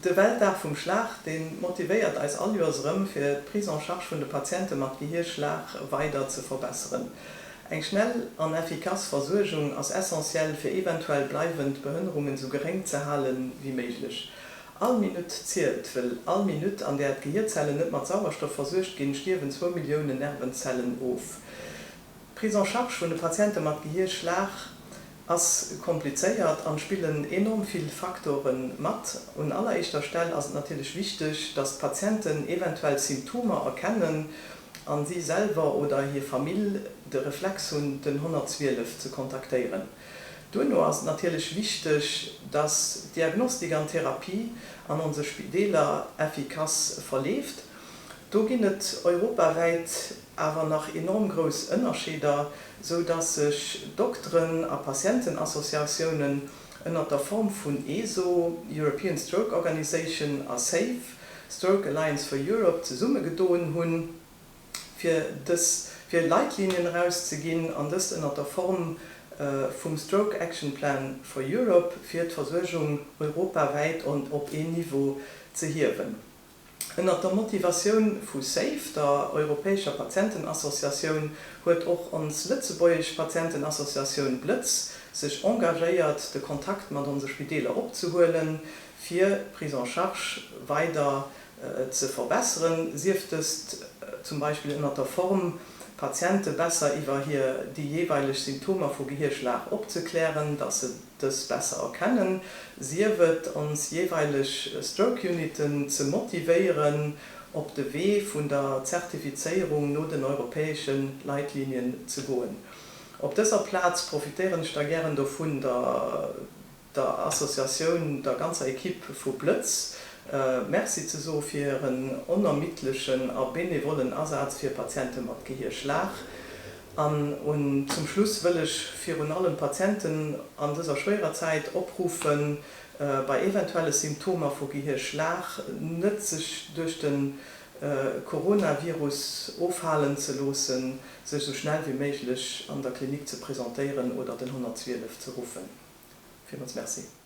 De Weltdag vum Schlag, dee motivéiert eis all Joers erëm, fir d'Prise en charge vun de Patiente mat Gehierschlag weider ze verbesseren. Eng schnell an effikass Versuergung ass essentiell, fir eventuell bleiwend Behënnerungen sou geréng ze hale wéi méiglech. All Minutt zielt, wëll all Minutt, an där d'Gehierzellen net mat Sauerstoff versuergt ginn, stierwen zwou Milliounen Nervenzellen of. D'Prise en charge vun de Patiente mat Gehierschlag ass komplizéiert an spillen enorm vill Faktore mat. Un alleréischter Stell ass et natierlech wichteg, dass d'Patienten eventuell Symptomer erkennen an si selwer oder hir Famill de Reflex hunn, den 112 ze kontaktéieren. Duerno ass et natierlech wichteg, dass d'Diagnostik an d'Therapie an onse Spideeler effikass verleeft. Do ginn et europawäit awer nach enorm grouss Ënnerscheeder, sou dass sech Dokteren a Patientenassociatiounen ënnert der Form vun ESO, European Stroke Organisation, a SAFE, Stroke Alliance for Europe, zesummegedoen hunn, fir dës fir Leitlinien erauszeginn, an dëst ënnert der Form vum Stroke Action Plan for Europe, fir d'Versuergung europawäit op een Niveau ze hiewen. Ënnert der Motivatioun vu SAFE, der europäescher Patientenassociatioun, huet och ons lëtzebuergesch Patientenassociatioun Blëtz sech engagéiert, de Kontakt mat onse Spideeler opzehuelen, fir d'Prise en charge weider ze verbesseren, sief dëst zum Beispill ënnert der Form, Patiente besser iwwer hir déi jeeweileg Symptomer vu Gehierschlag opzeklären, dass se dës besser erkennen, sief et ons jeeweileg Stroke Uniten ze motivéieren, op de Wee vun der Zertifizéierung no den europäesche Leitlinien ze goen. Op dëser Plaz profitéieren ech da gären dovun, der. der Associatioun, der ganzer Equipe vu Blëtz Merci ze soe fir hiren onermiddlechen a benevollen Asaz fir Patiente mat Gehierschlag. An un zum Schluss wëll ech virun allem d'Patienten an dëser schwéierer Zäit opruffen, bei eventuelle Symptomer vu Gehierschlag net sech duerch de Coronavirus ofhalen ze loossen, sech esou schnell wéi méiglech an der Klinik ze presentéieren oder den 112 ze ruffen. Villmools Merci.